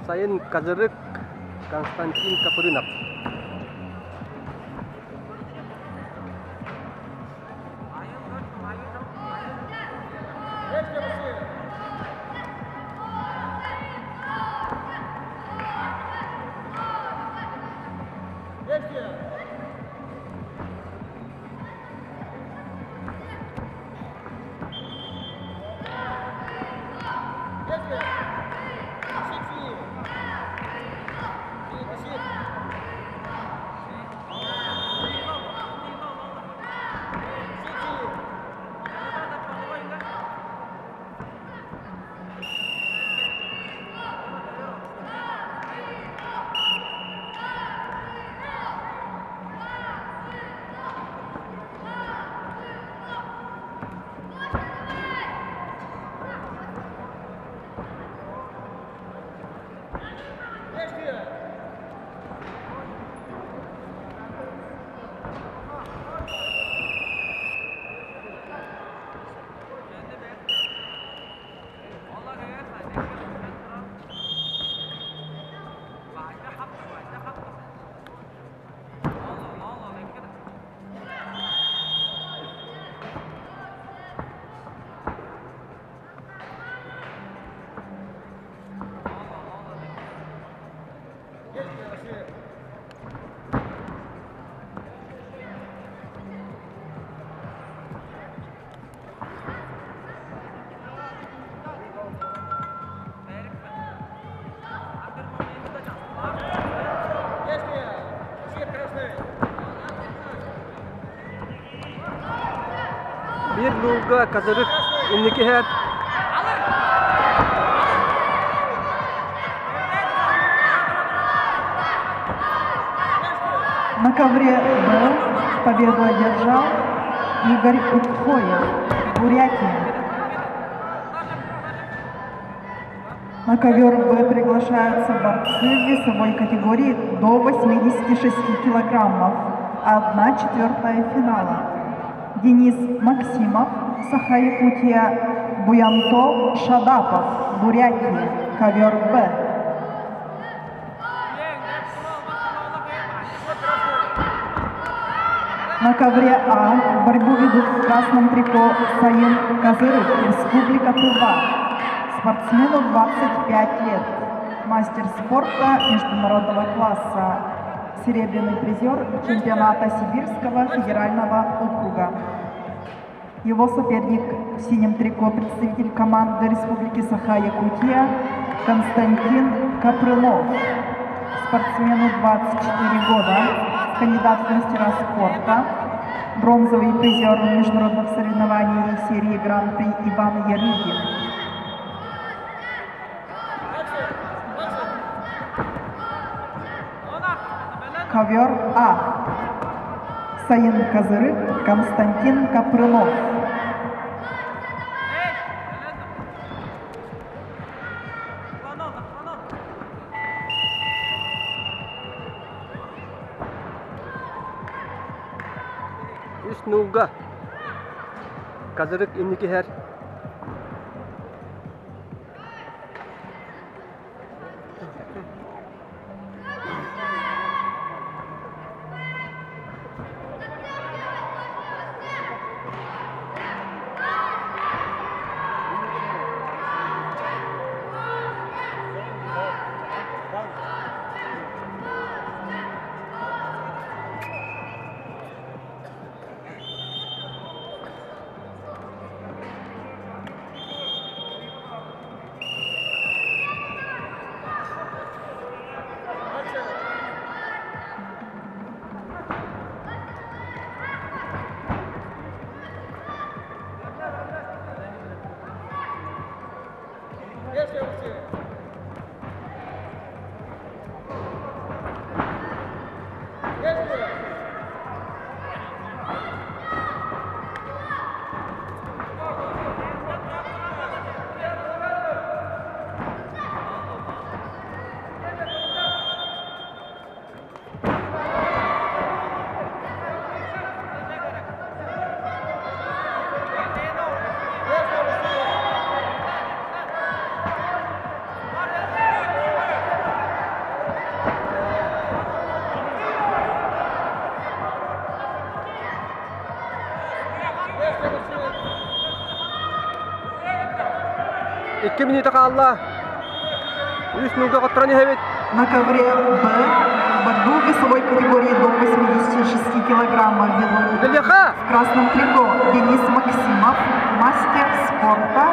Сайын Казырык Константин Капрынов. Биир нуулга Казырык инники иһэр. На ковре Б победу одержал Игорь Утхоев, Бурятия. На ковер Б приглашаются борцы в весовой категории до 86 килограммов. 1/4 финала. Денис Максимов, Саха-Якутия, Буянто Шадапов, Бурятия, ковер Б. На ковре А борьбу ведут в красном трико Саин Казырык, Республика Тува. Спортсмену 25 лет. Мастер спорта международного класса. Серебряный призер чемпионата Сибирского федерального округа. Его соперник в синем трико представитель команды Республики Саха-Якутия Константин Капрынов. Спортсмену 24 года, кандидат в мастера спорта, бронзовый призер международных соревнований серии Гран-при Иван Ярыгин. Ковер А. Саин Казырык, Константин Капрынов. Үс нуулга Казырык инники иһэр. 2 мүнүүтэ хаалла. Үс нууга хотторон иһэбит. На ковре Б борьбу весовой категории до 86 килограммов ведут Үлэлиэхэ! в красном трико Денис Максимов, мастер спорта,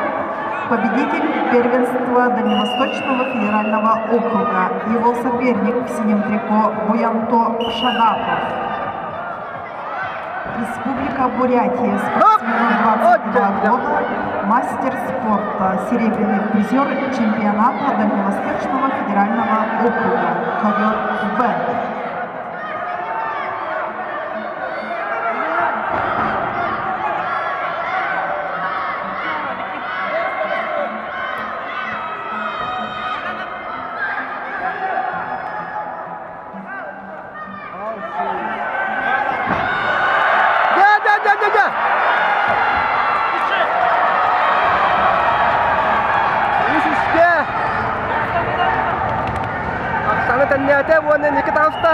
победитель первенства Дальневосточного федерального округа. Его соперник в синем трико Буянто Шадапов. Республика Бурятия, спортсмену 22 года, мастер спорта, серебряный призер чемпионата Дальневосточного федерального округа. Ковер Б. Дьэ, дьэ, дьэ, дьэ, дьэ! Үс үскэ! Оксана тэннээтэ уонна инники таҕыста.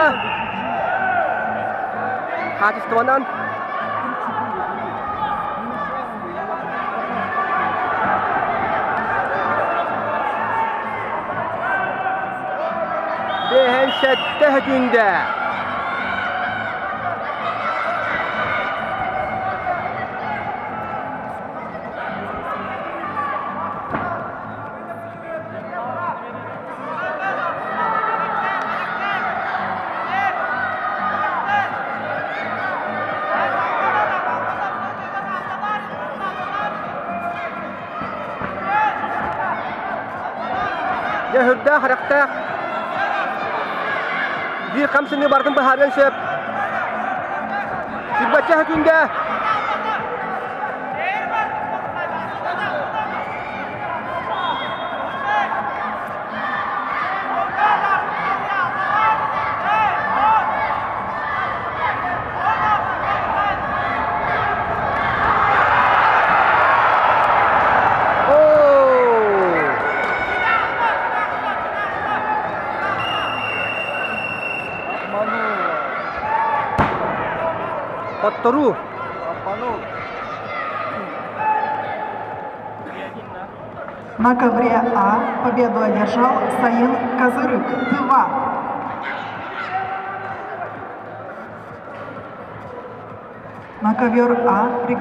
Хаачыстыбанан Бэһэн сэттэ сөкүүндэ. Дьэ, үрдээх харахтаах биир хамсаныы барытын быһаарыан сөп. Сүүрбэччэ сөкүүндэ. Хотторуу. На ковре А победу одержал Саин Казырык, Тыва. На ковер А приглашается.